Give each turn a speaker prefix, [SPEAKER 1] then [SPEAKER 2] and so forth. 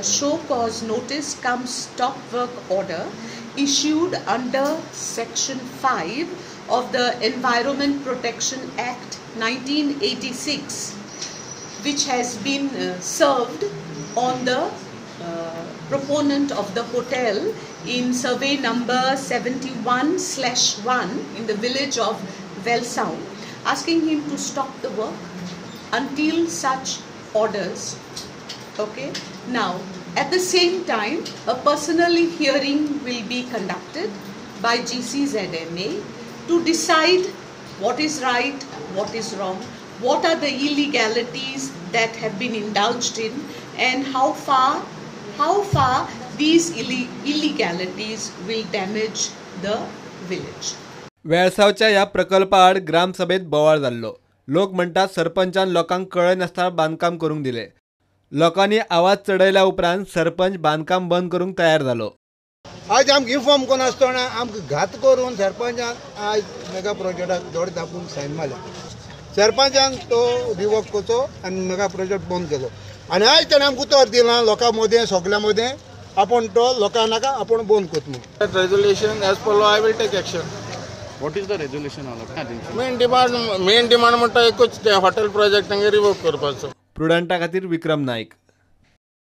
[SPEAKER 1] show cause notice cum stop work order issued under Section 5 of the Environment Protection Act 1986, which has been served on the proponent of the hotel in survey number 71/1 in the village of Velsao, asking him to stop the work until such orders. Okay. Now, at the same time, a personal hearing will be conducted by GCZMA to decide what is right, what is wrong, what are the illegalities that have been indulged in, and how far these illegalities will damage the village.
[SPEAKER 2] वेळसावच्या ह्या प्रकल्पाआड ग्रामसभेत बोवाळ जाल्लो. लोक म्हणटात सरपंचान लोकांक कळयनासतना बांदकाम करूंक दिलें. लोकांनी आवाज चडयल्या उपरांत सरपंच बांदकाम बंद करूंक तयार जालो.
[SPEAKER 3] आयज आमकां इन्फॉर्म करून आसतना आमकां घात करून सरपंचान आयज मेगा प्रोजेक्टाक दोळे दाखोवन सायन मारल्या. सरपंचान तो रिवोक करचो आनी मेगा प्रोजेक्ट बंद केलो. आनी आयज ताणें आमकां उतर दिलां लोकां मदें सगल्यां मदें आपूण तो लोकां नाका आपूण बंद करता म्हूण.
[SPEAKER 4] Resolution as per law I will take action.
[SPEAKER 5] What is the resolution all about?
[SPEAKER 4] Main demand म्हणटा एकूच, ते हॉटेल प्रोजेक्ट तांगे रिवोक करपाचो.
[SPEAKER 2] प्रुडंटा खातीर विक्रम नाईक.